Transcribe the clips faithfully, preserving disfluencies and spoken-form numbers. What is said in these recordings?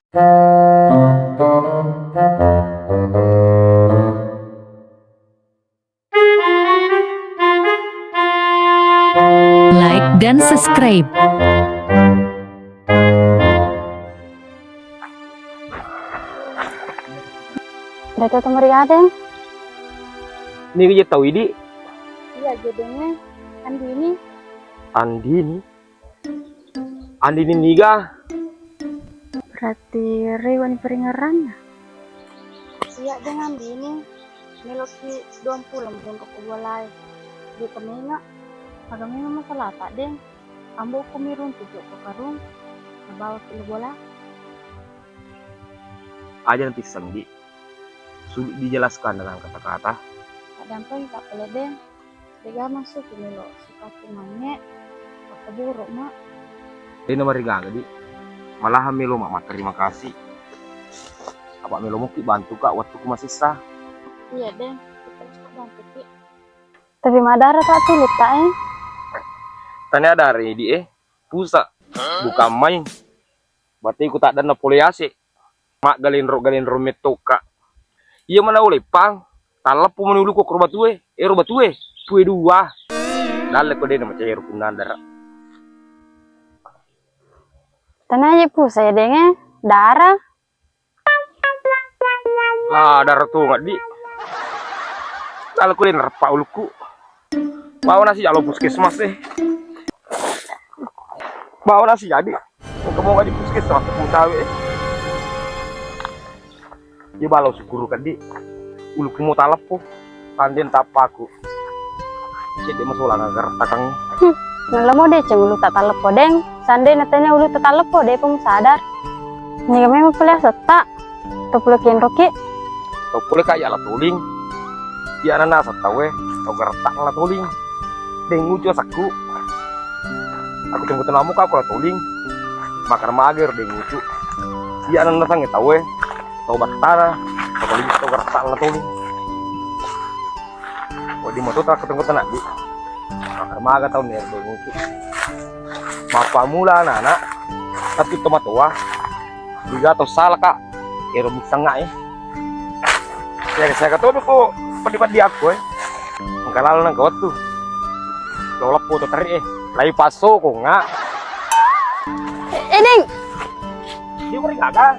Like dan subscribe. Dato Tomori Adeng. Niga je tau idi? Iya, jedenge Andini. Andini? Andini niga? Berarti rewani peringeranna. Iya, deng Andini. Meloki duampulo menrong ko bolae. Dia pemenga. Aga memang masalahta, deng. Ambo ko miruntu jokko karung. Nabawa ki bola. Aja napisseng, Di. Sulit dijelaskan dengan kata-kata. Addampeng tak pole, deng. Dega masuk melo sukaki mange, makkaboro ma. Dena marigaga, Di. Malahan melo ma matterima kasih. Apa melo muki bantu ka waktu ku masessa. Iya, deng. Kita suka bantu ki. Tapi madara tak tulut tak, eh? Tania dari, Di, eh. Pusa. Bukan main. Berarti ku tak dana pole ase. Maggalenro-galenro mettoka. Iya mana ulé pang, talleppo mani uluku ko batue, ero batue, tue dua. Dalle ko dena macero punna dara. Tanaje pusa ya denge, dara. Lah, dara tu ngaddi. Dalle ko dena reppa uluku. Bawa nasi jalo puskesmas deh. Bawa nasi jadi. Engka mau di puskesmas aku tahu eh. Dia balau syukur kan di. Uluku mau taleppo. Tanden tappaku. Cedde masola ngagar takang. Hmm. Nalla mau deceng ulu tak taleppo deng. Sande natanya ulu tak taleppo deh pun sadar. Niga memang pole asetta. Tau pole kenroki. Tau pole kaya la tuling. Iya nana asetta we. Tau geretak la tuling. Deng ucu asakku. Aku tunggu tenamu kau la tuling. Makar mager deng ucu. Iya nana sange tau we. Tau battara. Tau paling tau geretak la tuling. Wedding matoa takkuteng-kuteng, Di. Makar maga tau ner dong ucu. Mappamula anak-anak, tapi tomatoa, diga tau sala, Kak. Ero musangnga, eh. Siaga-siaga todo ko peddi-peddi aku, eh. Engka lalo nengka wettu. Lo leppo to teri, eh. Lai paso ko nga. Eh, Ding. Dia mari gagal.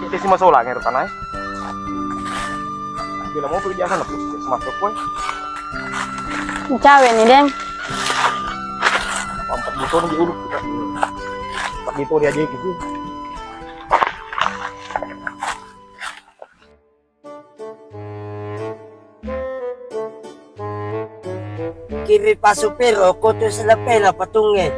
Jadi si masolang ero tanai. Bila mau pergi sana puskesmas ke kue. Cawe ni deng. Empat button di ulu kita. Empat button dia aja gitu. Kiri pasupir, oko tu selepe na patungnge.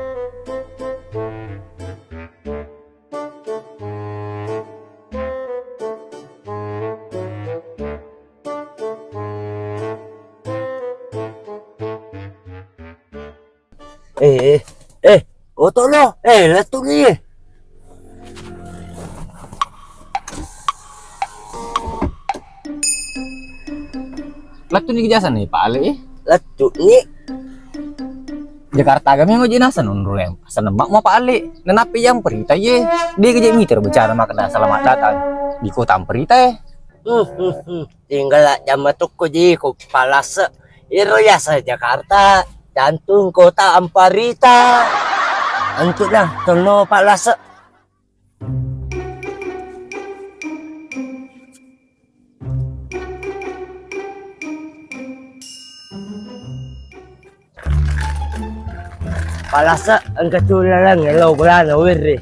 Eh, eh, eh, oto lo, eh, lettu ni. Lettu ni jasa ni, Pak Ali, eh. Lettu ni. Jakarta kami mau jenasa nunru yang senembak mau Pak Ali. Nenapi yang berita ye. Dia kejak miter bicara makna selamat datang di kota berita, eh. Hmm, hmm, hmm. Tinggal jama tukku ji ku palase. Iro yasa Jakarta, jantung kota Amparita. Antuk dah, tono palase. Palasa engka tu laleng lo gulana wirri.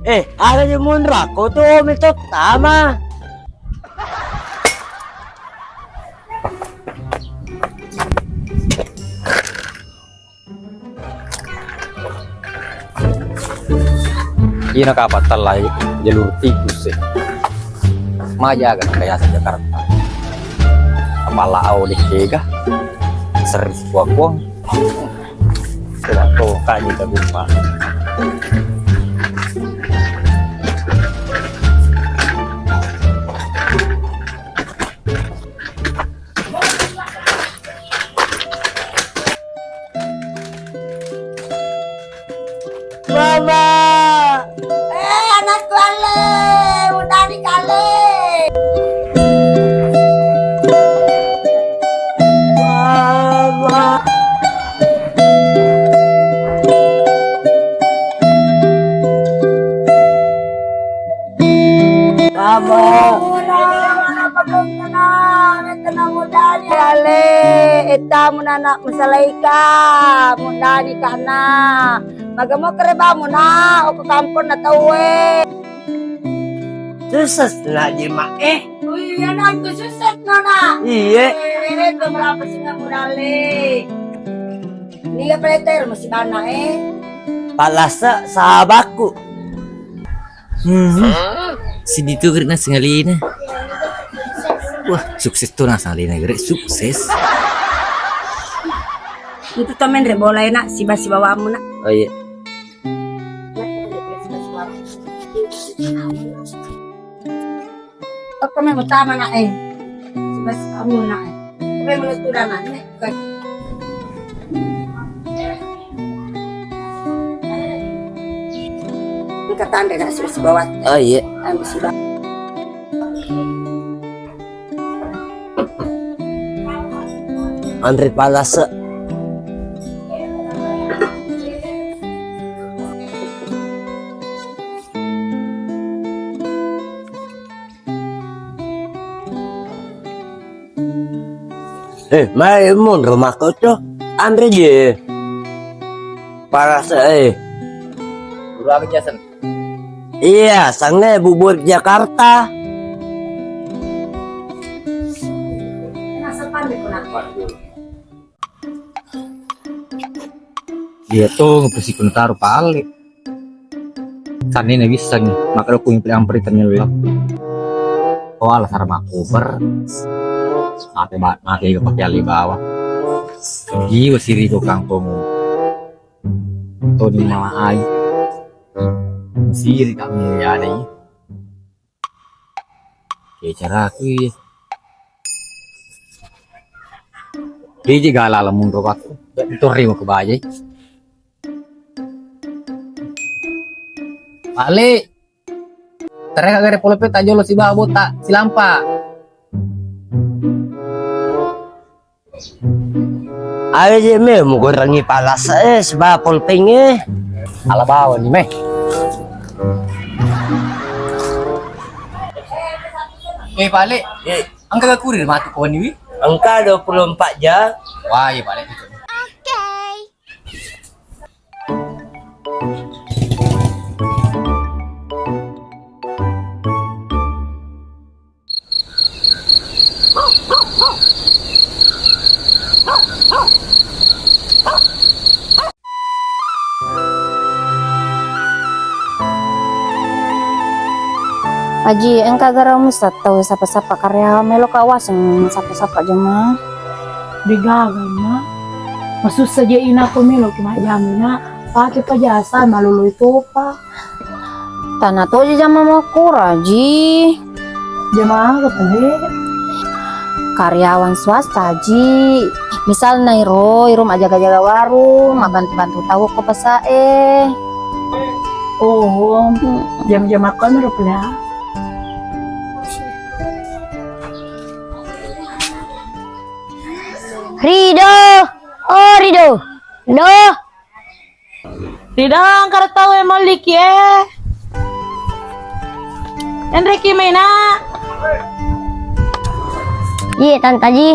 Eh, ada di munra ko tu mito tama. Ina kapang tallai jalur tikus e. Majaga nangka yaseng Jakarta. Apala au dekkega. Serri kuakuang. Coba to kaji ka gumpa. Abo. Ora, apa kau kena? Kena modal ya, le. Etamu nana masalaika, modani kana. Magamo kerebamu na, oku kampung na tauwe. Sukses na je, Mak, eh. Oh iya, na, itu sukses, Nona. Iya. Eh, itu berapa sih nggak modal, le? Ini ya, Peter, masih banyak, eh. Palasa sahabatku. Hmm. Sidi tu gerak na sengalina. Wah, sukses tu na sengalina, gerak sukses. Itu temen re bola enak, siba-sibawamu, nak. Oh iya. Apa memang utama, nak, eh? Siba-sibawamu, nak, eh. Apa memang utama, nak, eh? Engka tanre na sibawa. Oh iya. Ambil sibawa. Anre palasa. Eh, mai monro mako to. Anre je. Parasa, eh. Guru aku Jason. Iya, sange bubur Jakarta. Iya to, ngepesiko nataro pale. Sanne na wissengngi, makkeda ku mimpi amperita nyella. Oh, ala sara makkuper. Make ba-, make ga pake Alibaba. Jiwa siri ko kangkong. Toni mala ai. Siri kami ada i. Ke caraku i. Iji gala lamun robak. Torri mau kebaja. Malik. Tereka gare polope tajolo siba bota silampa. Ayo je me mugorangi palasa eh siba polpeng eh. Ala bawa ni me. Eh, Pale. Eh. Engka ga kurir matu koni wi? Engka dua puluh empat jam. Wah, iya, Pale. Oke. Aji, engka garau musa tau sapa-sapa karyawan melo kawaseng sapa-sapa jama. Degaga ma. Masussa je ina ko melo ki majjama ina. Pake pa jasa maloloi topa. Tana toje jama makkura, Ji. Jama aga pale? Karyawan swasta, Ji. Misalna iro, iro majjaga-jaga warung, mabbantu-bantu tau ko pasae. Oh, jam-jam makkoni ro pale? Rido, oh Rido, Rido. Ridang karo tau e malliki e. Enreki maina. Iye, Tanta Ji.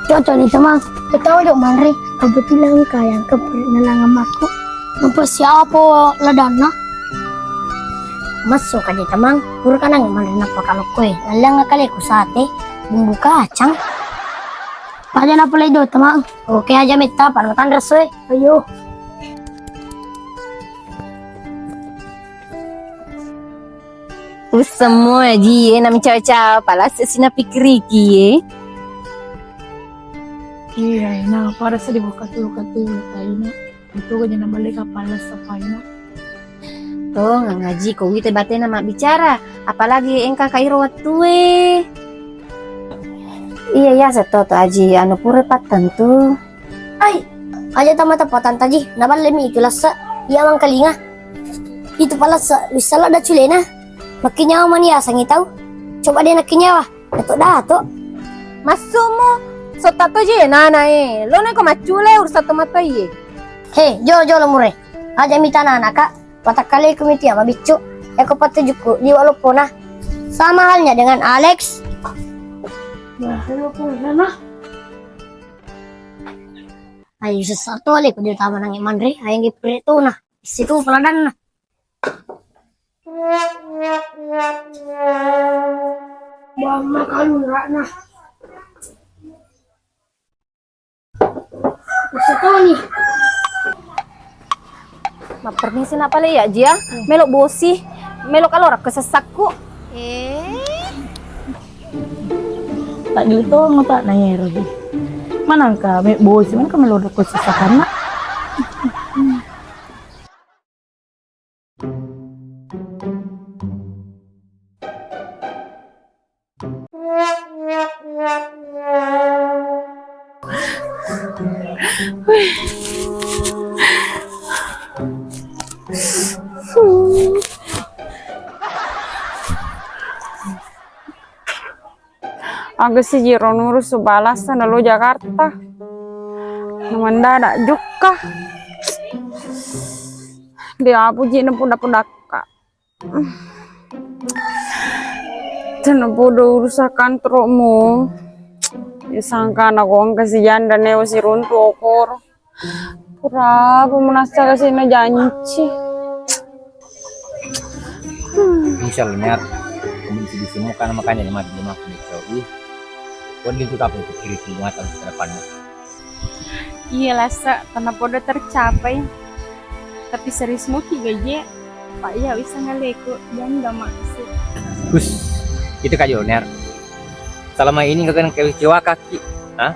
Cocok nih, Temang. Ketawa dong, Manre. Kebetulan kayang kebetulan ngelangan aku. Apa siapa ladanna? Masuk aja, Temang. Pura kanang manre napa kalau kue. Lalang kali ku sate, bumbu kacang. Aja napa ledo, Temang. Oke aja, Mita. Pada makan resoe. Ayo. Ussemmo aji e nami cawa-cawa, palase si napikkiriki e. Iya, ina, pada sedih buka tulu-tulu, Ina. Itu gak jangan balik kapal lesa, Ina. Tong, ngaji ko wite batena mabbicara, apalagi engka kairo wettue. Iya, iya, setoto aji, anu pura pattentu. Ai, aja tamata patanta ji, naballemi itu lassa, iya mangkalinga. Itu palassa, wissala da culena. Makkinyawa mani asangi tau. Coba de nakkinyawa, dato-dato. Massumu, Sotta to je nana e, lo neko maccule urusan to mato iye. He, jo, jo lo mure. Aja mita nana, Kak. Watakkaleku mitia mabiccu, yako pattujukku liwa loppona. Sama halnya dengan Alex. Ayo sessa to le ku dia tama nangi manre, ayo ngi pure tona. Situ peladanna. Bamma kalun rakna. Masa toni. Mappermisi na pale ya, Jia. Melo bosi. Melo kalora ke sessakku. Eh. Tak dulu to ngapa na yero di. Manangka me bosi, manangka melo ko sessakana. Aga sijiro nurus balasa nalo Jakarta. Na mendadak jukka. Dia apa ji na pudak-pudakka. Tena podo urusan kantormu. Disangka na kongka si janda newa si runtu okor. Pura apa menasa kasih na janci. Insya Allah, Ner. Kamu di sini semua kan makanya mati dia makan di kau. Ih. Kau di itu apa itu kiri semua tahun ke depannya. Iya, Lasa, karena podo tercapai. Tapi serius muki gaje, Pak, ya bisa ngaleku, jangan gak maksud. Hus, itu Kak Joner. Selama ini gak kena kecewa kaki, ha?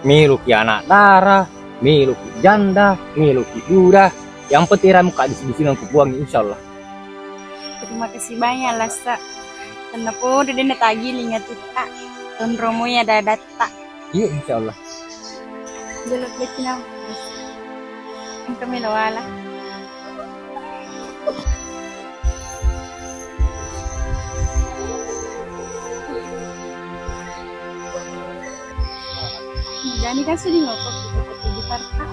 Miluki anak darah, miluki janda, miluki duda. Yang penting ramu Kak di sini aku puang, insya Allah. Terima kasih banyak, Lasa. Tennapo dede natagi linga tutta. Tonromo ya dadatta. Iya, insya Allah. Jaluk bacina. Engka melo wala. Dani kan sedih ngopo kita di parta.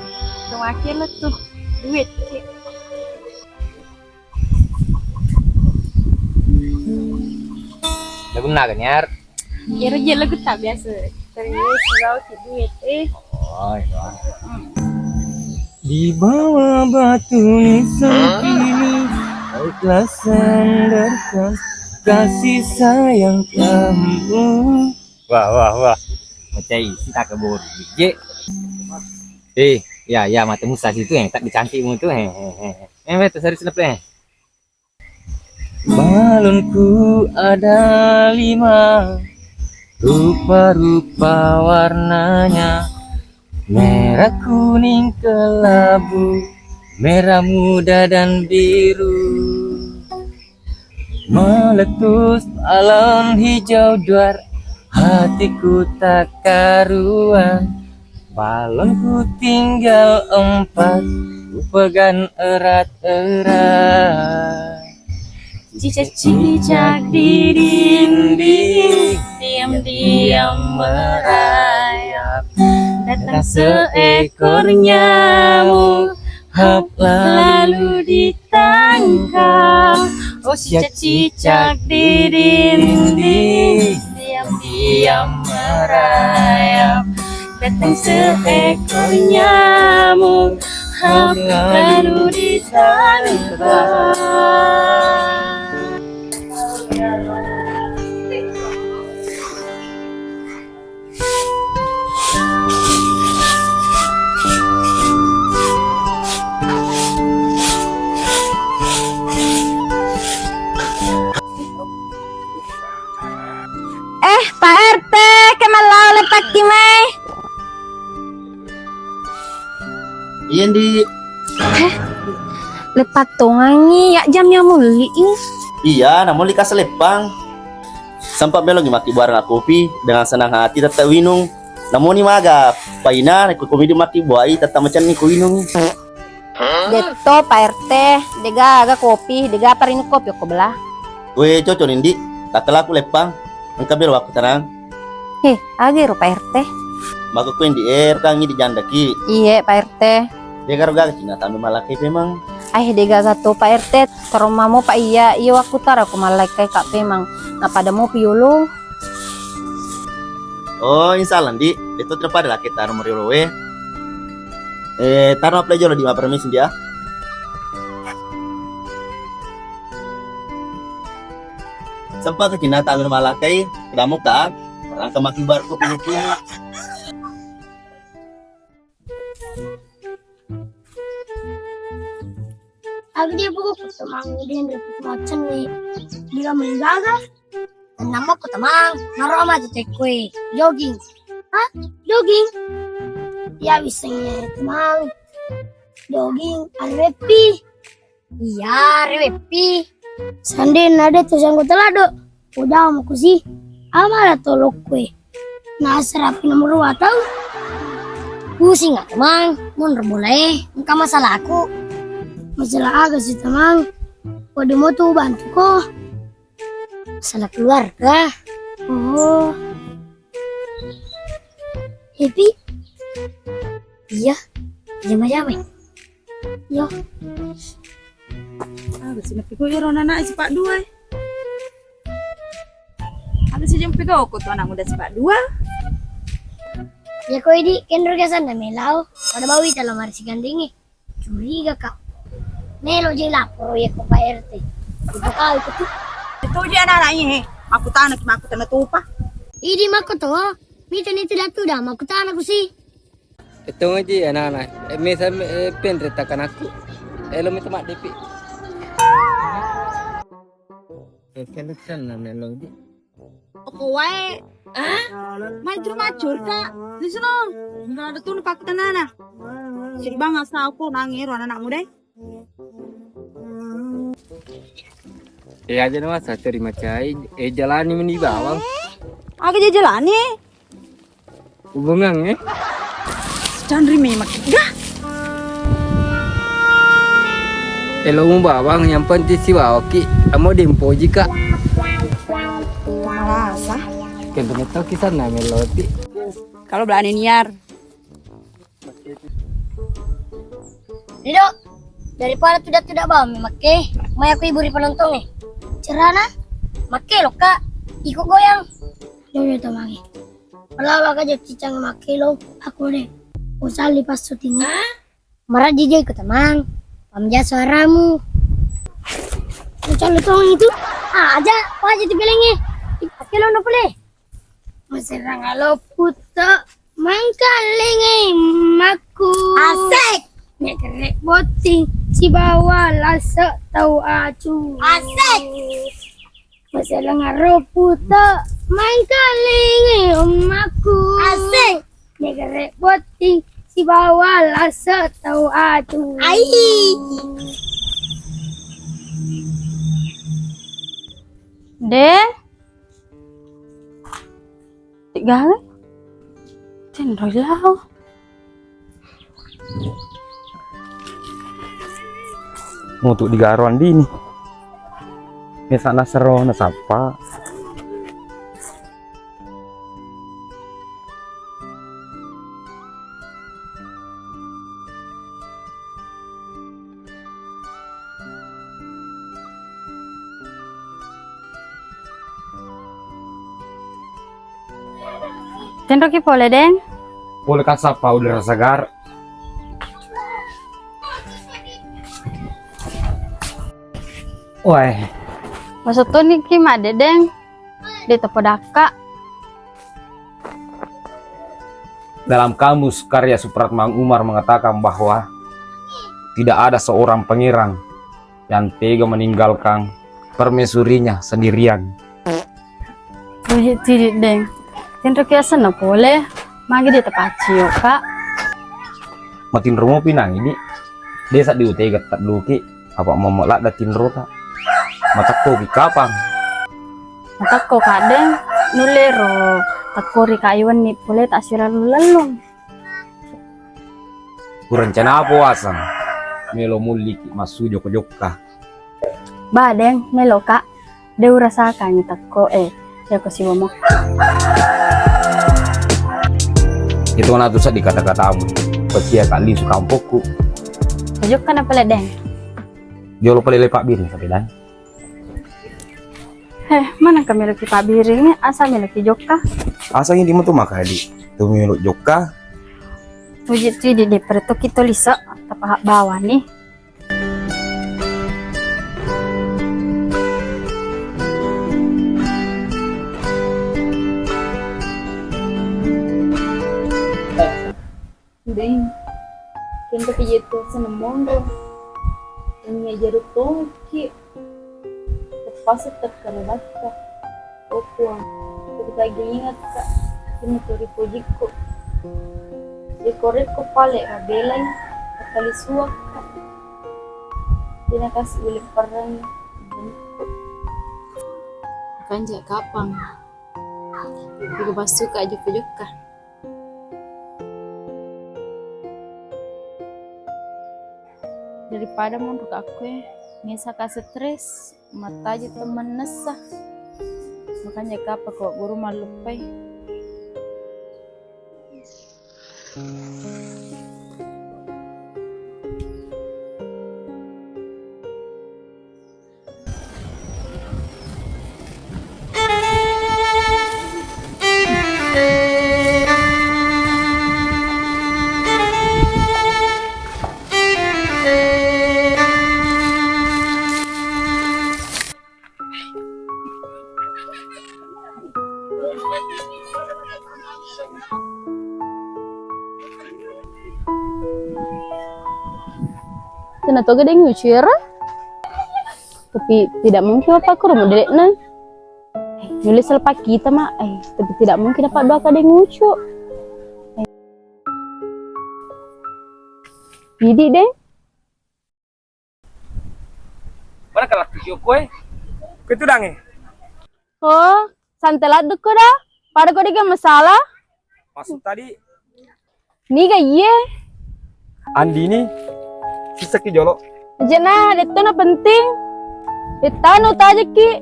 Tuh wakil tuh duit. Lagunna aga, Nyar? Iyaro je lagu tak biasa. Serius, gau ki duit, eh. Oh, iya. Hmm. Di bawah batu nisan ini, kau telah sandarkan kasih sayang kamu. Wah, wah, wah. Macai, si tak kebor. Je. Eh, ya, ya, mata musa situ, eh, tak dicantikmu tu, eh, eh, eh. Eh, betul, serius lepe, eh. Balonku ada lima, rupa-rupa warnanya, merah, kuning, kelabu, merah muda, dan biru. Meletus balon hijau duar, hatiku tak karuan. Balonku tinggal empat, kupegang erat-erat. Cicak-cicak di dinding, diam-diam merayap. Datang seekor nyamuk, hap, lalu di tangkap. Oh, cicak-cicak di dinding, diam-diam merayap. Datang seekor nyamuk, hap, lalu ditangkap. Eh, Pak R T, ke malao leppakki mai. Iya, Ndi. Eh, leppang tongangi, ya jam ya mulli i. Iya, namulli kasa leppang. Sempat melongi makkibbuareng kopi dengan senang hati tetap winung. Namuni maga paina, ko komi di makkibbuai tetap macenni ko winung. Detto, Pak R T, degaga kopi, dega parinung kopi okko bela. We, cocok ni, Ndi. Takkalaku leppang. Engka belo wakku tenang. He, agero, Pak R T. Makkukkuendi, eh, rukang idi jandaki? Iye, Pak R T. Dega ro gaga cina tanu malakkai pemang? Ai, dega gaga to, Pak R T. Taro mamo, Pak, iya, iyo aku tara ko malakkai ka pemang. Napada mo piolo. Oh, insya Allah, Ndi. Itu terpada laki taro meriolo we. Eh, taro apply jolo di ma permisi dia. Sempat ke cina tanu malakkai, kamu ka, orang ke maki barku punya. Aga dia buku kutu mangu dia nda kutu macam ni. Dia menjaga. Nama ku temang, naro matu tekkue. Jogging. Hah? Jogging? Ya, bisa ya, temang. Jogging, R W P. Iya, R W P. Sande nade tu sanggo telado. Udah mau kusi. Amala tolokkue. Nasra pina murua tau. Pusing aku, Mang. Monro bola e, engka masalahku. Masalah aga sih, Mang? Waduh, mau tuh bantu ko. Masalah keluarga. Oh. Happy? Iya. Jama-jama. Yo. Aga sih napigo ero anak sipa dua. Aga sih jempe kau ko tu anak muda sipa dua. Ya ko idi kenro gasan na melau. Pada bawi talo marsi gandingi. Curiga ka. Melo je laporo ya ko Pak R T. Itu kau itu tu. Itu je anak-anak ini. Aku tanah, aku tanah tupa. Idi mako to. Mita ni tidak tu dah mako tanah ku sih. Itu ngaji anak-anak. Eh, mesa, eh, penre takanakku. Elo mita maddepi. Eh, kan sana melo di. Oko wae. Ah? Mai tu macur ka. Di sana. Enggak ada tuh pakai tanana. Siribang asal aku nangiro anak-anak muda. Eh, aja nama satu di macai. Eh, jalani meni bawang. Aga je jalani. Hubungan, eh? Canri memang. Dah. Elo mu bawang, yang penting si bawaki. Amo dempoji ka. Marasa. Kentong itu kisah nama loti. Kalau belani niar. Rido, daripada tudak-tudak bawang mi makke, mai aku hiburi penontongnge. Cerana? Makke lokka, iko goyang. Jojo tamange. Palawa ka je cicang makke lo, aku de. Usalli pas syuting. Maraji je ko tamang, pamja suaramu. Usalli tong itu, ah, aja, aja tu belenge. Pakai lo no pole. Maserang alo puto. Mangkalingi makku. Asik. Nek kerek botting sibawa lasek tau acu. Asik. Masalah ngaropu to. Mangkalingi makku. Asik. Nek kerek botting sibawa lasek tau acu. Ai. Deh. Tiga. Tenroi lao. Mutu digaro andini. Mesa nasero nasappa. Tenroki pole, Deng. Pole kasappa udara segar. Wae. Maksudku niki madde, Deng. De tepodakka. Dalam kamus karya Supratman Umar mengatakan bahwa tidak ada seorang pangeran yang tega meninggalkan permaisurinya sendirian. Wih, tidi, Deng. Tenro kiasenna pole, magi de tapaccio ka. Matinro mopi nang ini. Desa diutega tadduki. Apa mama ladda tinrota. Matakko ki kapang. Matakko ka, Deng, nulle ro takkori ka iwenni pole tak sirallung-lallung. Kurencana apa waseng? Melo mulliki massu jokka-jokka. Ba, Deng, melo ka. De urasakangi takko e, yako siwomo. Itu na tu seddi kata-katamu. Pasia kali su kampokku. Jokka na pale, Deng. Jolo pale le Pak Biring sampe, Dang. Heh, mana ka meloki Pak Biring? Asa meloki jokka? Asa ini mau tu maka di. Tu melo jokka. Uji tu di, di perut tu kita lisa, tapa hak bawah ni. Deng, kento pi jetu seneng monro. Ini aja rutoki. Teppasu tekkerebatta. Oh Puang, tegi-tegi ingekka, iyanatu ripojikku. Iya korekko pale mabelai, makalisuakka. Dena kasi ulepperangi ibanikku. Makanja kapang. Iga bassuka jokka-jokka. Daripada monro ka akkoe, mesa ka stres, mattaji temmennessa. Makanja kapang ko guru malluppai. Tena toga deng ucu ero? Tapi tidak mungkin apa aku rumah delek nang. Nulis selepak kita mak, eh, tapi tidak mungkin apa dua ka deng ucu. Eh. Idi deng. Mana kalah video koe? Ketu dange. Oh, santai ladde ko da. Pada ko dega masalah. Maksud tadi? Niga iye? Andini, sisaki jolo. Jena, detto na penting. Dettano tajeki.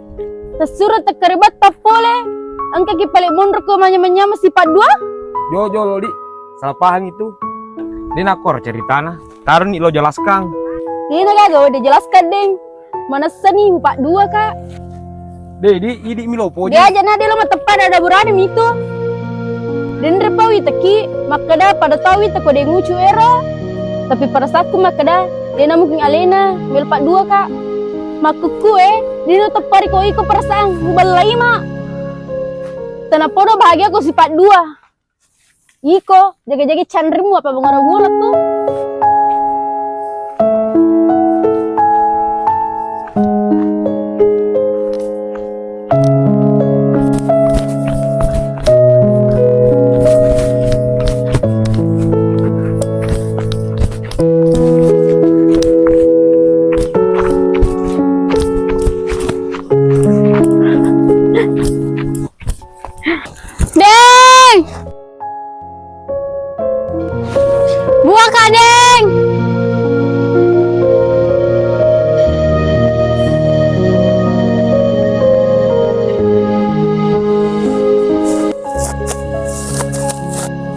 Tessuro tekkerebatta pole. Engka ki pale monro ko manyameng-nyameng sipat dua. Jo, jolo di. Salah paham itu. Dena kor ceritana. Taroni lo jelaskan. Dena gaga udah jelaskan deng. Manessani upa dua ka. De di, idi mi lopo ji. Dia aja na de lo mateppa ada burane mitu. Denre pa witeki makkeda pada tau witeko de ngucu ero. Tapi perasaanku makkeda de na mungkin alena melo pa dua ka. Makkukku e de no teppa ri ko iko perasaan muballai ma. Tena podo bahagia ko sipat dua. Iko, jaga-jaga canrimu apa mengora-ngora tu. Deng! Buah kadeng.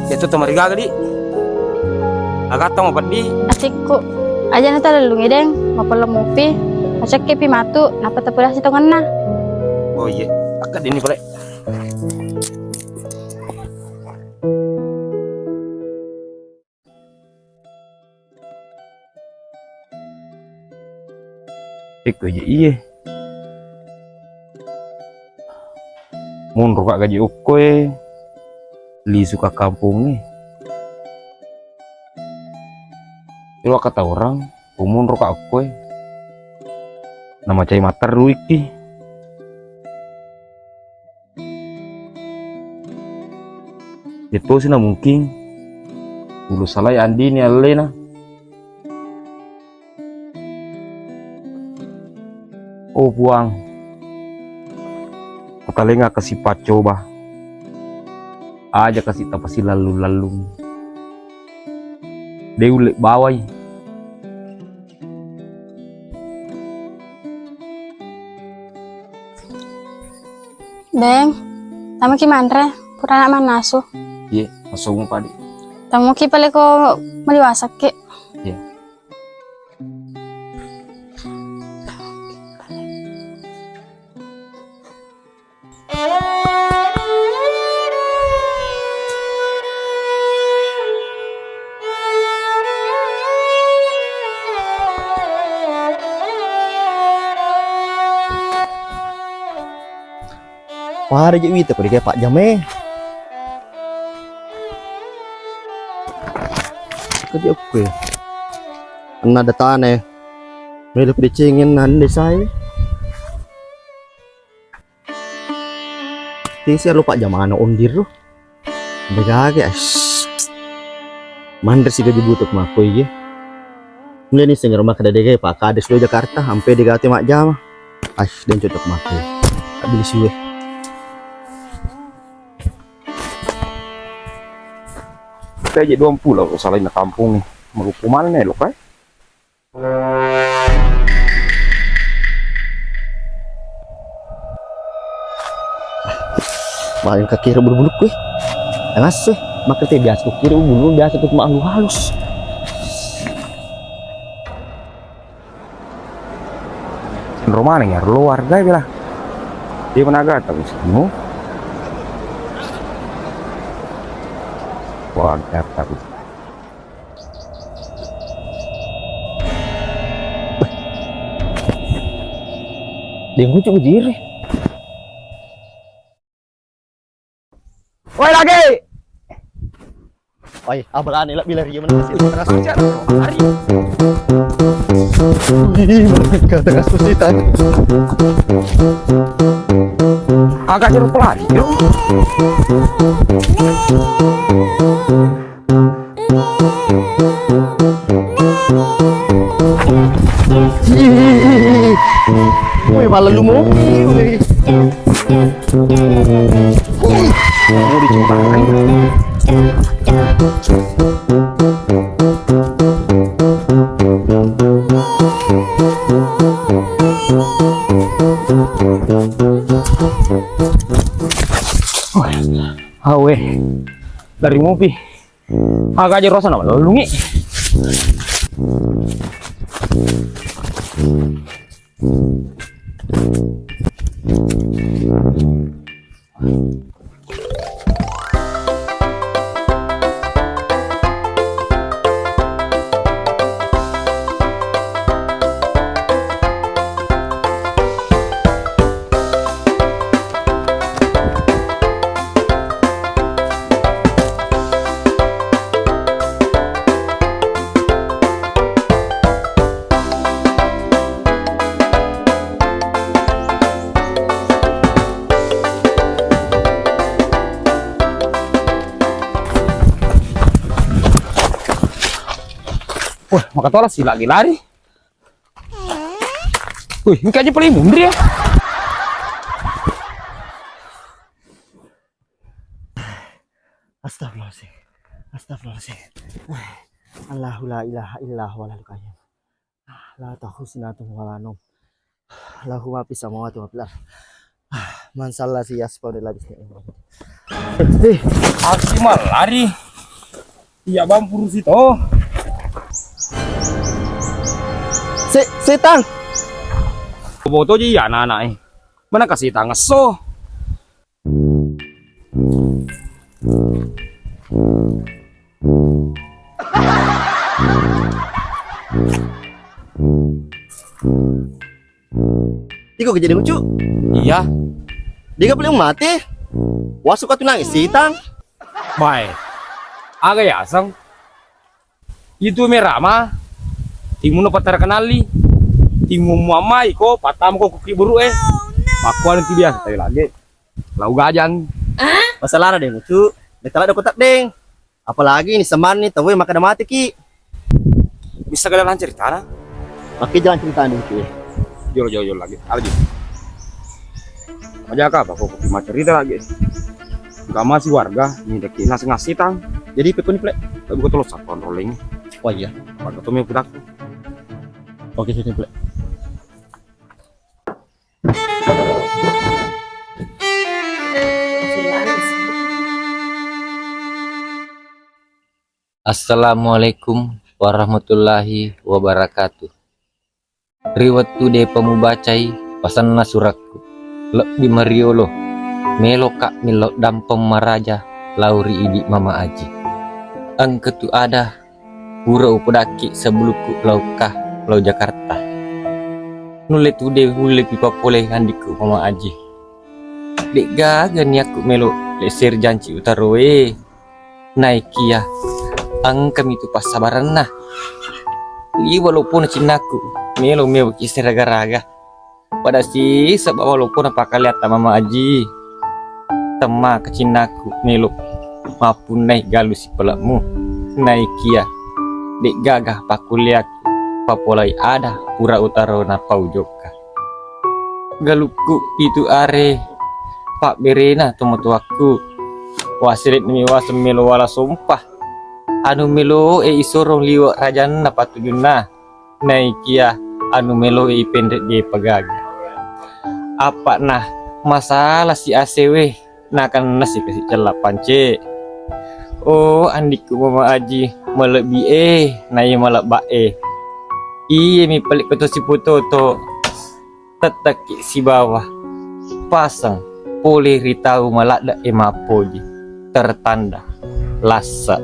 Itu tomarigaga di. Agatta mau peddi. Asikku. Aja na talellungi deng. Mapella mupi. Acakkepi matu. Napa tepedasi tongenna. Oh iya. Akka dini pale. Pekko je iye. Monro ka gaji okkoe, lisu ka kampongnge. Elo kata orang, ko monro ka okkoe, namacai matterruiki. Yettosi na mungkin, ulu salai andini allena. Oh Puang, kutalenga kasi paccoba. Aja kasi tapasi lallung-lallung. De ulle bawai. Deng, tamaki manre, purana mannasu. Iye, massomu padi. Tamoki pale ko maliwasakke. Iya. Pada je wita ko dikaya pajjama e. Kaji okko e. Anna datane. Melo pidecengeng nande sai. Tisi alo pajjamana ondir ro. Degage as. Manre si gaji butuk makko iye. Mulai ni sengero makkeda dege pakade suwe Jakarta ampe degate majjama. As, den cocok makko. Abili siwe. Kaje dua pulau salainna kampung ni. Maluku manne lo kai. Main kakiro bulu-bulu kue. Enas sih, makanya biasa kukira bulu biasa tuh cuma halus. Romane ya, lo warga ya bela. Dia mana gata musuhmu? Warga takut. Deng ucuk jiri. Woi lagi. Woi, abalane lebih lari mana sih? Terus aja lari. Wih, kata kasus itu. Agak jeruk pelari. Yuk. Wih, malah lu mau. Wih, mau dicoba. Awe, dari mobil. Aga aja rosa nama lolungi. Wah, makatola si lagi lari. Wih, ini kayaknya paling mundur ya. Astagfirullahaladzim. Astagfirullahaladzim. Allahu la ilaha illa huwal hayyul qayyum. La ta'khudzuhu sinatun wa la naum. Lahu ma fis samawati wa fil ard. Man zallazi yashfa'u indahu illa bi idznihi. Eh, aku mah lari. Iya, Bang, purusi to. Se-, setang. Boto ji ya anak-anak, eh. Mana kasih tangan so? Iko kejadian lucu. Iya. Dia gak boleh mati. Wasu kau tunang isi tang. Bae. Aga yaseng. Itu merama. Timunna patara kenali. Timu muamai ko patama ko kuki buru eh. Makuan itu biasa tapi lagi. Lau gajang. Masalah ada deh lucu. Betala ada kotak deng. Apalagi ni semanni tawwe makkeda mateki. Bisa kalian lancar ceritana? Pakai jalan cerita nih, Ki. Jolo, jolo, jolo lagi. Ada juga. Aja apa kok cuma cerita lagi. Gak masih warga, ini deki nasi ngasih tang. Jadi pekun plek. Tapi gua terus kontroling. Oh iya. Warga tuh pudak. Oke, sini plek. Assalamualaikum warahmatullahi wabarakatuh. Ri wettu depa mubacai pasanna surakku, lebbi mariolo, meloka millau dampeng maraja lao ri idi Mama Aji. Engka tu ada pura upodakki sebelumku laukka lao Jakarta. Nulle tu de ulle pi papole andikku Mama Aji. De'gaga niakku melo lesseri janci utaroe. Naikia engkami tu passabarenna. Liwa lopona cinnaku, melo mewaki siraga-raga. Pada sisebba lopona pakaleatta Mama Aji. Temmaka cinnaku melo mappunnai galu sipele'mu. Naikia de'gaga pakkuliakku papolai ada pura utaro napau jokka. Galukku pitu are pabberena tomatoakku. Wasele'nami waseng melo wala sompa. Anu meloe isorong liwe rajanna patujunna. Naikia anu meloe ipenre depa gaga. Apa'na masalah si asewe. Nakenna sikasi cella pance. Oh, andikku Mama Aji, malebbi e, naiya malebba e. Iye mi pale koto siputoto. Tettekki sibawa paseng pole ri tau maladde e mappoji. Tertanda lassa.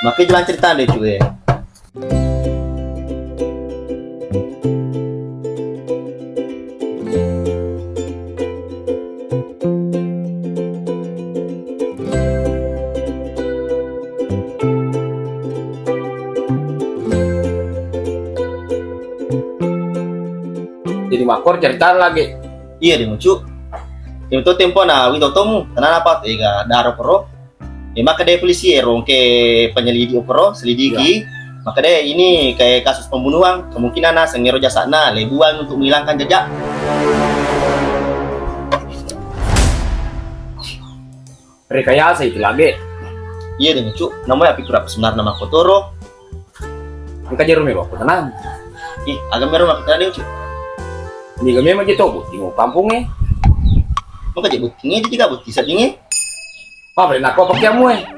Makke jalan cerita deh cuy. Jadi makor cerita lagi. Iya deh mucu. Yang itu tempo na wito tomu tanana apa ega daro koro. E, makkeda polisi e, rongke penyelidik okoro, selidiki. Iya. Makkeda ini kayak kasus pembunuhan, kemungkinan naseng ero jasa'na lebuang untuk menghilangkan jejak. Rekayasa itu lagi. Iya deh, Cuk. Namanya pikir apa sebenarnya makkotoro? Engka jero melo aku tenang. Ih, aga mero makkutana deh, Cuk. Niga memang je to botting kampung e. Maka je botting e, jadi gak botting sading e. Apa nak kau pakai amu e?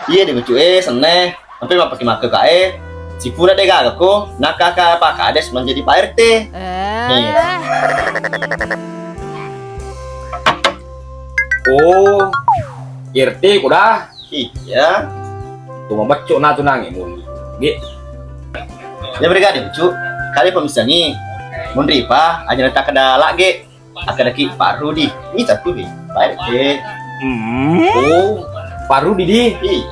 Iya deh, Cuk e, senne. Sampai mau pakai makke kae. Sipura deh gak aku, nak kakak Pak Kades menjadi Pak R T. Eh. Iya. Oh, R T kuda. Iya. Tu mabecco na tu nange muli. Ge. Ya bergade, Cuk. Kali pemisangi. Munri pa, aja letak kada lage. Akadaki Pak Rudi. Ini satu bi. Baik, Cek. Hmm. Oh, Pak Rudi di. Iya.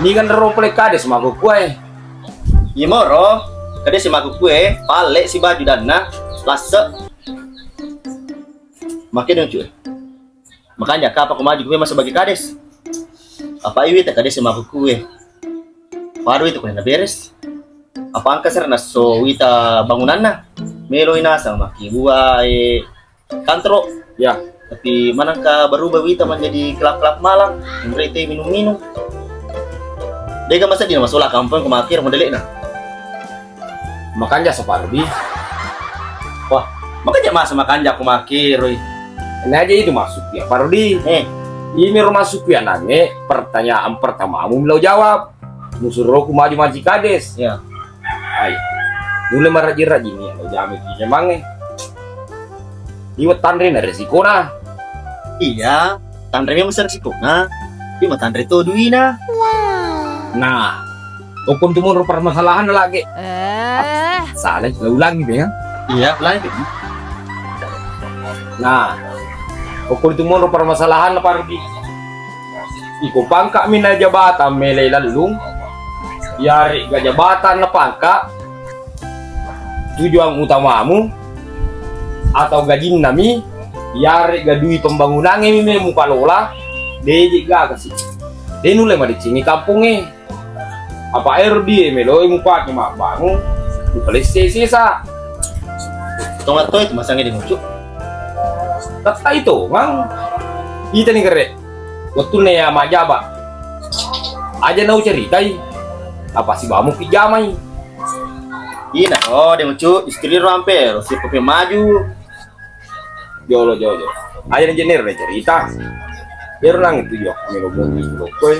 Ini kan ro pole kade semaku kue. Iya moro. Kade semaku kue, pale si baju danna, lasse. Makke dong, Cuk. Makanja kapako maju kuwe masa bagi kades. Apa iwi ta kades maku kuwe. Baru itu kena beres. Apa angka sera nasso wita bangunanna. Melo inasang maki buah e kantro. Ya. Tapi manangka berubah wita menjadi kelap-kelap malam. Merete minum-minum. Dega masa dina masola kampung kemakir modelekna. Makanja saparudi. Wah, makanja masa makanja aku makiroi. Ini aja itu masuk ya, Parudi. Eh. Ini ro masuk ya nange, pertanyaan pertamamu melo jawab. Musuroku maju maji kades. Ya. Ai. Mulai maraji-raji ni, lo jami ki jemange. Iwa tanre na resikona. Iya, tanre memang resikona. Tapi matanre to duina. Nah, okon tu monro permasalahan lagi. Eh. Salah, lo ulangi be ya. Iya, ulangi. Nah, okon tu monro permasalahan apa lagi? Iko pangka mina jabatan mele lallung. Yare ga jabatan na pangka. Tujuan utamamu atau gajinnami, yarega dui pembangunangnge mi mupalola, deje gagasi. De nulle madeccengi kampongnge. Apa ero die meloi mupake mabbangung, mupalesse sesa. Tonga toi tu masangnge di mucu. Tetta itu mang. Itani gere. Wettunna ya majaba. Aja nau ceritai. Apa sibamu pijamai. Ina, oh, de' mucu, istri ro ampe, ro sipo pe maju. Jolo, jolo, jolo. Aja na jennero de' cerita. Ero lang itu yo, melo bonus lo koe.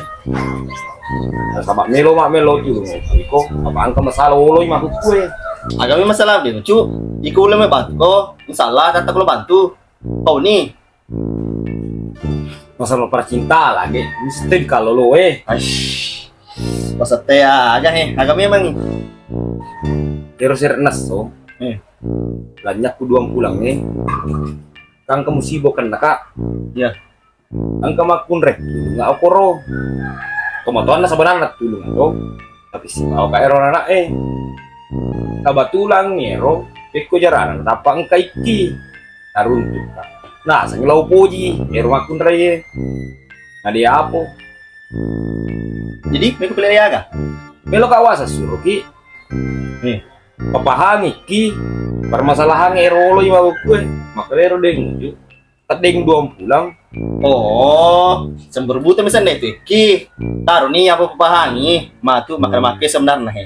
Nasaba melo ma melo tu lo iko, apa engka masalah oloi ma ku koe. Aga mi masalah de' mucu, iko ulle me bantu ko, insya Allah tata ko lo bantu. Kau ni. Masalah percinta lagi, mesti kalau lo eh. Aish. Maksudnya aga he, aga memang. Ero sere' nasso. Eh. Lanyakku duang pulang eh. Kang kamu sibuk kan, Kak? Iya. Engka makkunrai tulung okoro. Tomatoanna sebenarna tulung to. Tapi sibawa ka ero anak eh. Kebetulan ero pekko jarana tappa engka ikki. Taruntuk. Nah, seng lao poji ero makkunrai eh. Nadi apo? Jadi, meko pile aga? Melo kawasa suruh ki. Eh, papahangi ki permasalahan ero loi mabukku eh. Makanya ero deng. Teddeng duang pulang. Oh, sembur buta misalnya itu ki. Taruh ni apa papahangi, matu makan make sebenarnya he.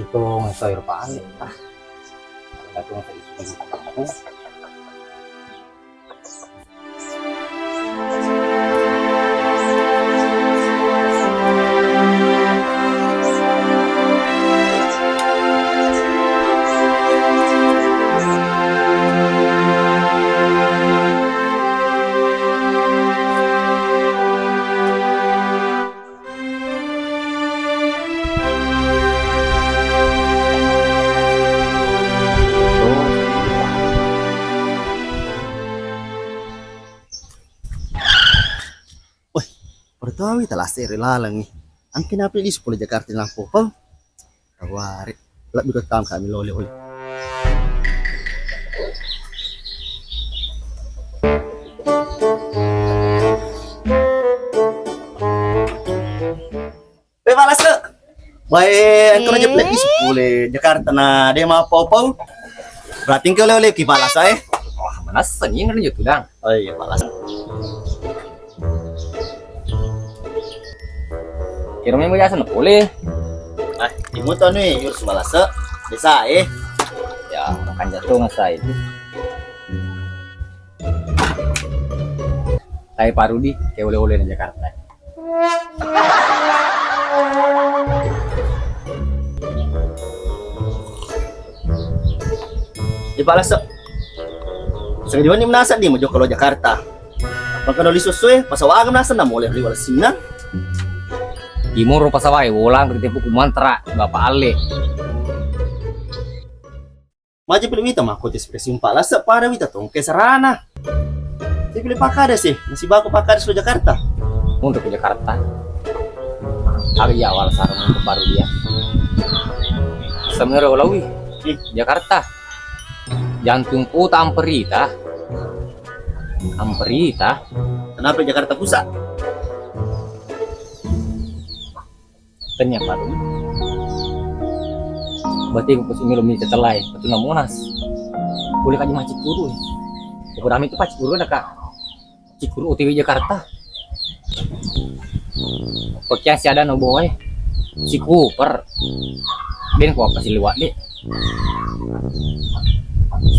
Itu ngasai rupa aneh. Ah. Itu ngasai. Woi, pertawi talasere lalengngi. Angke napi di sepuluh Jakarta lampu pau. Tawari, lebbi ko tam kami lole oi. Wé, Palase. Baé, engka raja Eh? Pole Jakarta na dé' mappau-pau. Berarti engka olé-olé ki Palase, eh. Wah, manessani na tudang. Oh iya, Palase. Kira memang biasa na pole. Ah, timu to ni, yur Palase. Biasa, eh. Ya, makan jatuh ngasai. Tapi Parudi, kayak olé-olé di Jakarta. Di Palase. Seng diwenni menasa di mojok kalau Jakarta. Maka doli susu eh, pasawagam nasa na molé ri wala sinna. Timoro pasawai, wolang ri tepu kumantra, Bapak Ale. Maja pili wita makko tes presi Palase pada wita tongke sarana. Tapi pili pakada sih, masih baku pakada sudah Jakarta. Untuk ke Jakarta. Hari awal sarang ke baru dia. Sebenarnya lawi. Ih, Jakarta. Jantung kota amperita. Amperita. Kenapa Jakarta Pusat? Tanya Pak. Berarti aku pasti milo minta telai, betul na Monas. Boleh kaji macet guru. Aku rame itu pacet guru ada kak. Cikuru O T W Jakarta. Oke, si ada no boy. Si Cooper. Den ko apa si liwat deh.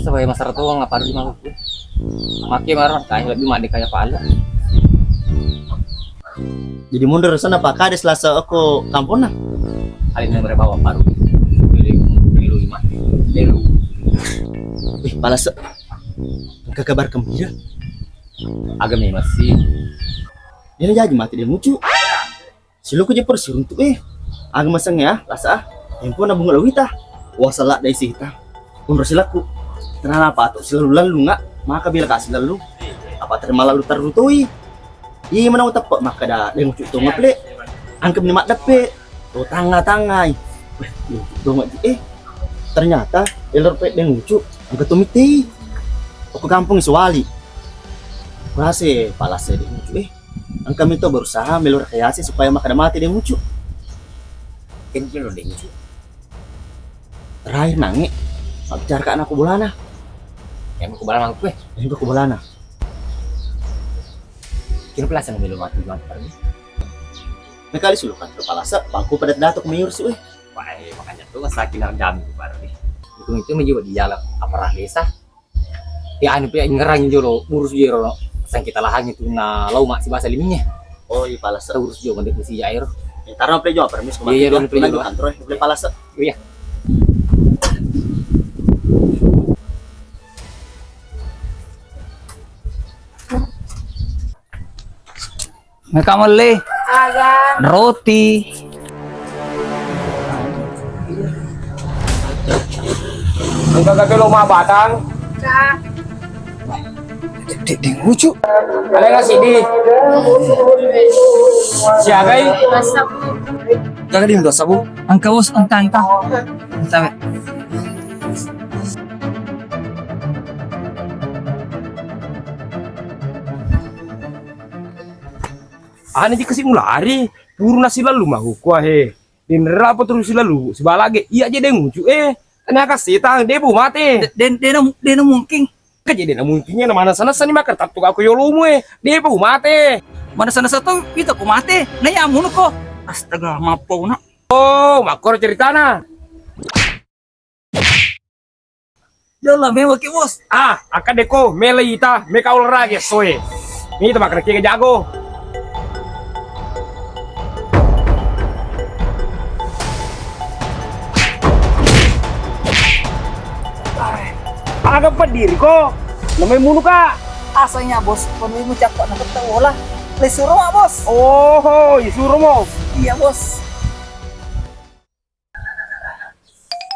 Sebagai masyarakat tuh nggak perlu dimaksud. Makin marah kayak lebih mandi kayak pala. Jadi mundur sana Pak Kades lasa aku kampung nah. Kali ini mereka bawa paru. Dulu lima. Dulu. Wih, Palase. Engka kabar gembira. Aga memang sih. Dia jaji mati dia mucu. Siluku je persi untuk eh. Aga maseng ya, lasa ah. Tempo na bunga lawita. Wah salah dai sita. Unro silaku. Tenana apa tu selalu lalu nggak? Maka bila kasih lalu. Apa terima lalu terutui. Iya mana uteppe makkeda deng ucuk to ngeple. Angkep ni maddeppe. To tanga-tangai. Weh, to ngeji eh. Ternyata elor pe Deng Ucu engka to mittei. Okko kampung Suwali. Kurase palasa Deng Ucu eh. Engka mito berusaha melo rekayasa supaya makkeda mate Deng Ucu. Kenapa lo Deng Ucu? Terakhir nange mabbicara ka anak bolana. Yang aku bola mangku eh. Yang aku bolana. Kira pelasan melo mati juang tadi. Mekali sulu kan kepalasa bangku pada dato kemiur su eh. Wah, eh, makanya tuh sakit nang jamu baru nih. Itu itu menjiwa di jalan aparah desa. Ya anu pe ngerang jolo urus jero no. Sang kita lahangi tu na lau mak si basa liminye. Oh, iya palasa. Urus jolo mande kusi jairo. Ya, taruh pe jolo permis. Iya, iya, taruh pe jolo. Kantor eh, boleh palasa. Iya. Meka melle. Aga. Roti. Engka gaga lo ma batang. Ka. Dek, dek, dek, lucu. Ada nggak sih di? Siagai? Rasa bu. Gaga di dosa bu. Engka bos, engka, engka. Entah, wek. Ane ji kasi mulari, puru nasi lalu mahuku ahe. Dinrapa terus silalu, sibalage, iya je Deng Ucu eh. Tanya ka setang, de bu mate. De-, den-, dena, dena mungkin. Ka je dena mungkinnya na mana sana sani makar tattu aku yolomu eh. De bu mate. Mana sana satu, itu ku mate. Na ya munu ko. Astaga, mapo nak. Oh, makor ceritana. Yola, mewa ki, Bos. Ah, akka deko, mele ita, meka olahraga soe. Ita makkeda kega jago. Aga pediri ko. Namai munu ka. Asanya, Bos, penuhi mucakko na ketta bola. Le suro ma, Bos. Oh, isuro mo. Iya, Bos.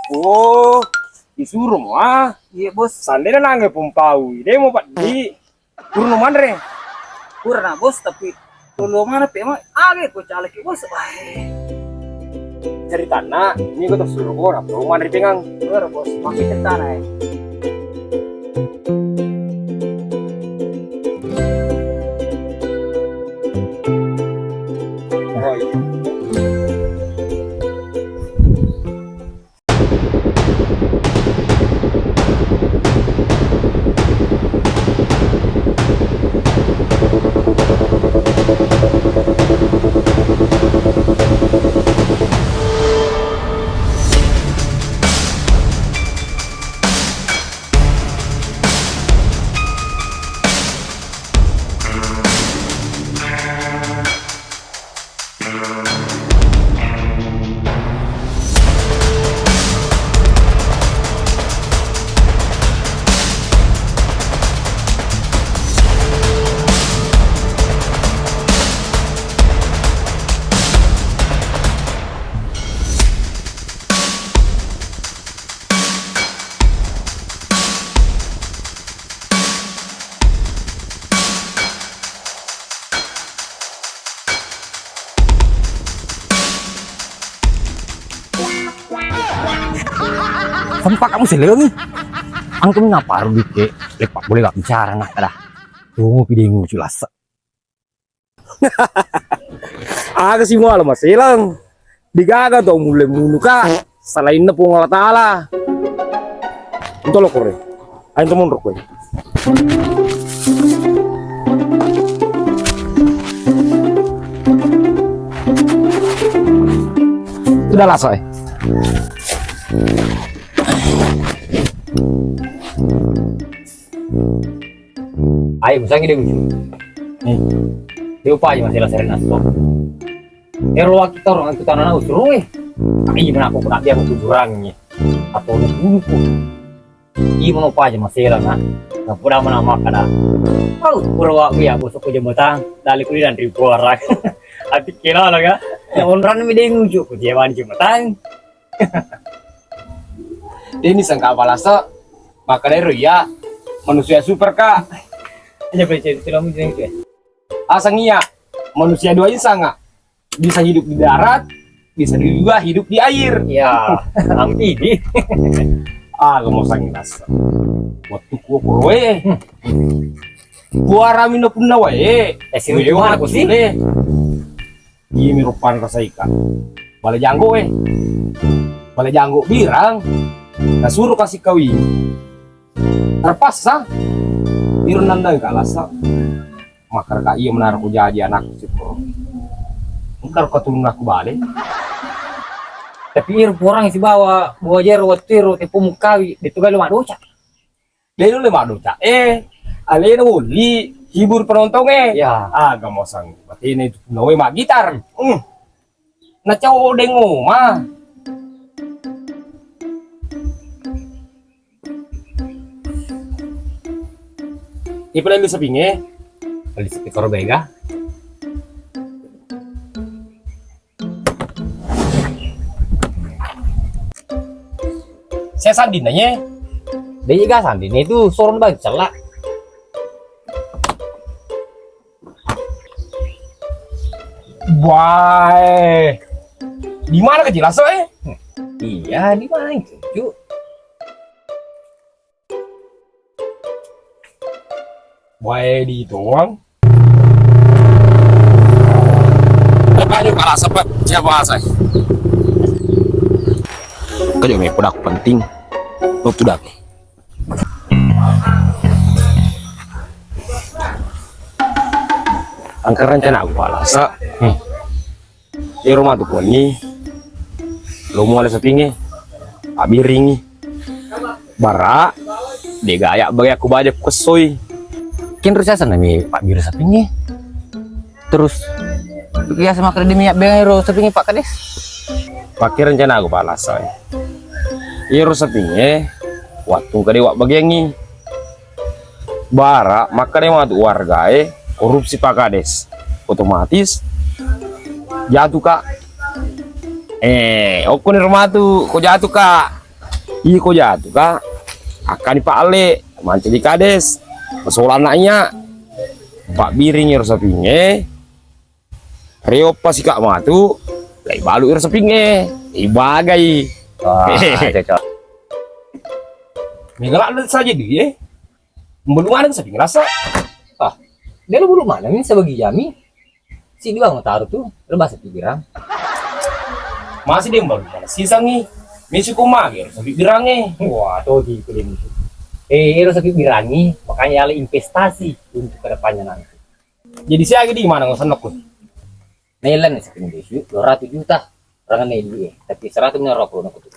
Oh, isuro mo ah. Iya, Bos. Sandena nange pompau. Demo paddi. Turun manre. Kurang, Bos, tapi tolo mana pe ma age ko calaki, Bos. Wah. Ceritana, ini ko tersuruh ko, nah, tolo manre pengang. Kurang, Bos, pakai ceritana eh. Oh, iya. Sempak kamu selengi. Angkumi naparu dike, lepak boleh gak bicara nah kada. Tunggu pidingu culasa. Aga si muala maselang. Digaga to mulle munu ka. Salainna Puang Allah Taala. Untu lo kore. Ayo temun rokwe. Sudah lah soe. Ayo musangi de Ucu. Eh, de upaji masih lasere nasto. Ero waki toro aku tanana usuru eh. Iya mana aku kena dia aku kurangi. Atau lu dulu ku. Iya mana upaji masih lah nak. Nggak pernah mana makan dah. Kau pura waktu ya bosok ku jembatan. Dali kuliah dan ribu orang. Ati kira lah kan. Ya onran mi de Ucu ku dia wan jembatan. Deni sangka balasa. Makkedai ro iya manusia super ka. Aja beli cerita film itu ya. Asang iya manusia dua insang ah. Bisa hidup di darat, bisa juga hidup di air. Ya, amphibia. Aga mau sangi rasa. Waktu ku koroe. Hmm. Kuarami na punna wae. Eh, si Wewa Umar, aku sih. Sule. Iya, mi rupan rasa ika. Bale janggo, eh. Bale janggo birang. Nasuru kasih kawin. Terpaksa. Iro nandang ka lasa. Makkeda ka iya menara ku jaji anakku siporo. Engka ro keturunan aku bale. Tapi iro porang sibawa bawa jero wattu iro tepo mukawi, de tu galu maddoca. De nulle maddoca. Eh, alena woli hibur penontongnge. Ya. Aga mosang. Batena itu nawe magitar. Hmm. Nacau deng oma. Ipalelli sapingnge. Palelli sapi koro bega. Saya sandin nanye. Dega sandin itu soron bang celak. Wah, di mana kecil aso eh? Iya, di mana itu, Cuk? Wae di doang. Ayo, pala sepet, siapa asai? Kajo me poda penting. Lo tuh dah. Angka rencana aku pala sa. Hmm. Ero matu koni lo muale sapingnge, abbiringngi. Bara, de gaya bage aku baja ku kessoi. Kenro sasa nami pabbiri sapingnge. Terus biasa makkeda demi abbengnge ro sapingnge Pak Kades. Pakke rencana aku palasa. Iyaro sapingnge wattu kade wabbagiangngi. Bara makkeda matu wargae korupsi Pak Kades, otomatis jatu ka. Eh, okkoni ro matu ko jatu ka. Iko jatu ka. Akkani Pak Ale, mancaji Kades. Masolanna iya. Pabbiringngi ro sapingnge. Rio pasi ka matu, lai balu iro sapingnge, ibagai. Wah, cocok. Mega ladde saja di eh. Belum ada saping rasa. Ah, dia lu belum mana ini sebagai jami. Si dua mau taruh tuh, lu bahasa pikiran. Masih dia baru mana sisangi. Misi ku mage iro sapi birangnge. Wah, togi kuling. Eh, iro sapi birangi, makanya ale investasi untuk kedepannya nanti. Jadi siaga di mana ngosennokku? Nailan nih saping desu dua ratus juta. Rangan nih duit, tapi seratus nya rokok nak tu.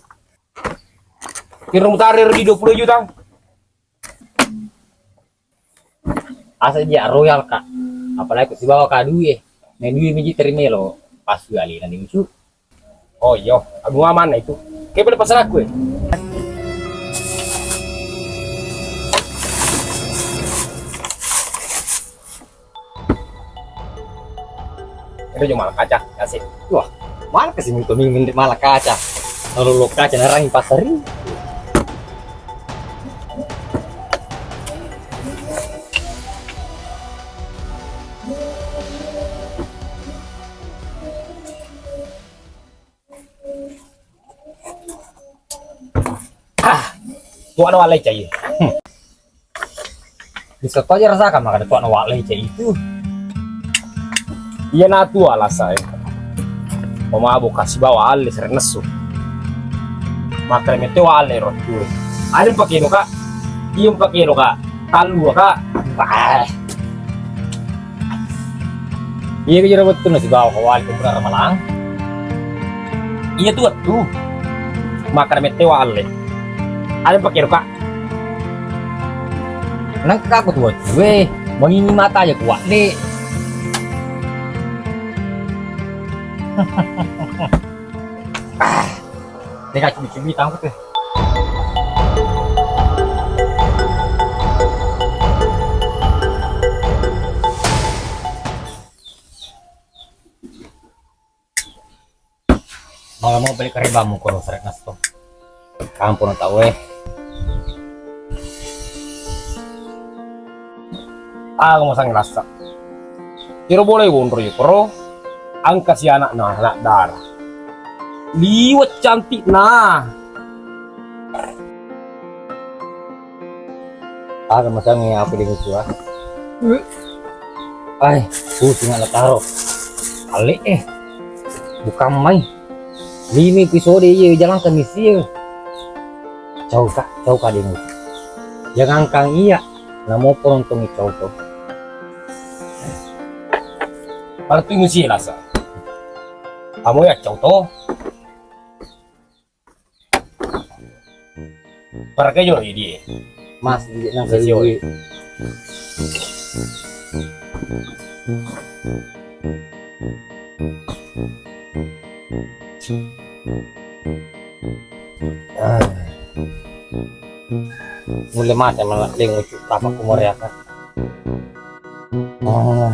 Kira mutare di dua puluh juta. Asa dia royal kak. Apalagi ku sibawa kak duit. Nah duit miji terimelo pas dua lina di musuh. Oh iyo, anu amanna itu. Kayak pada pasar aku ya. Itu cuma kaca, kasih. Wah, mana kasih minta minta malah kaca. Kalau lo kaca narang pasari. Ah, tuana wallai cai. Hmm. Bisa to aja rasakan makanya tuana wallai cai itu. Iya natu alasai. Pemabuk kasih bawa alle sering nesu. Makanya mete wallai rottu. Ada pakai no kak. Iya pakai no kak. Tallu kak. Ah. Iya kejero wettu nasibawa ko wali ko pura ramalang. Iya tu wettu. Makkeda mette wa alle. Ada pakai roka. Nengka aku tu wettu we. Mangini mata aja kuat deh. Ah. Tega cubi-cubi tangkap ya. Mala mau balik kare bamu kono seret nasto. Kampung tau eh. Aku masang rasa. Kiro boleh wonro yo koro. Angka si anak na anak darah. Liwat cantikna. Aga masangi aku dengan tua. Ai, pusing ala taro. Ale eh. Bukan mai. Lima episode iya jalan ke misi. Cau kak, cau kak dengan. Jangankan iya, namo penonton cau to. Pada tu misi lasa. Kamu ya cau to. Parakai jolo idi. Mas, di nang sesi oi. Ah. Mulle mate mala lengucu tapa kumoriaka. Oh.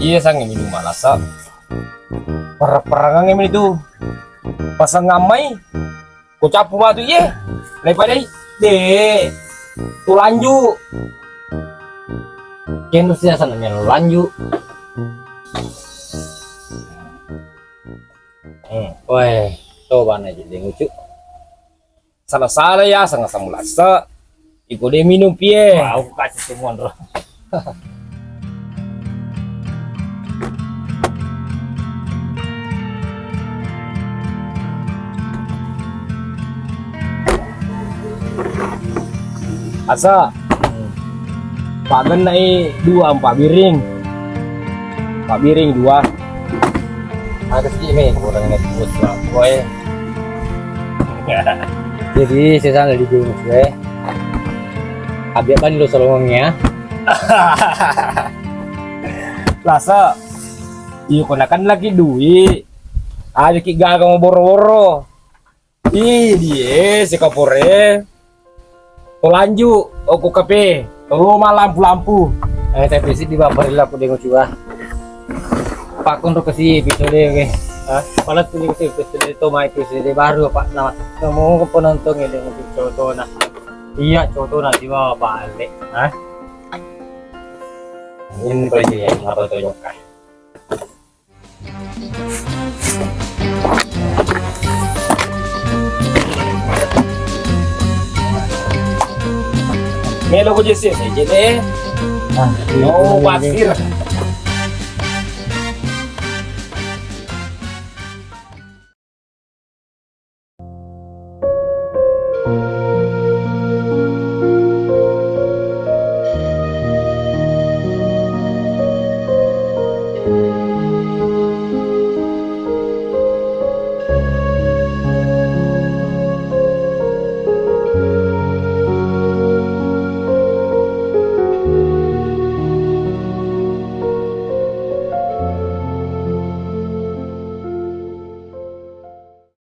Iya sange minum malasa. Perang-perangan ini tuh. Pasang ngamai. Ku cappu matu iye. Lepadai. De. Tu lanju. Kendo sia sana melo lanju. Hmm. Weh, coba na jadi ngucu. Sala-sala ya, sanga samulasa. Iko de minum pie. Wah, aku kasih semua, bro. Asa. Pagennai dua, empat biring. Empat biring dua. Ada sih nih, kurang naik bus lah, boy. Jadi, saya sana di James, boy. Abi apa nih lo solongnya? Lasa, iya, konakan lagi duit. Ada ki gaga mau boro-boro. Ih, die, si kapore. To lanju, oku kape. To loma lampu-lampu. Eh, tapi si di bapar laku dengo cua. Pakon ro kasi episode, oke. Hah? Pala tu ni kasi episode to mai episode baru apa nama? Kamu penonton ya dengan cotona. Iya, cotona di bawah balik. Hah? Ini pergi ya, apa to jokka? Melo ko jese, jene. Ah, no, iya, pasir.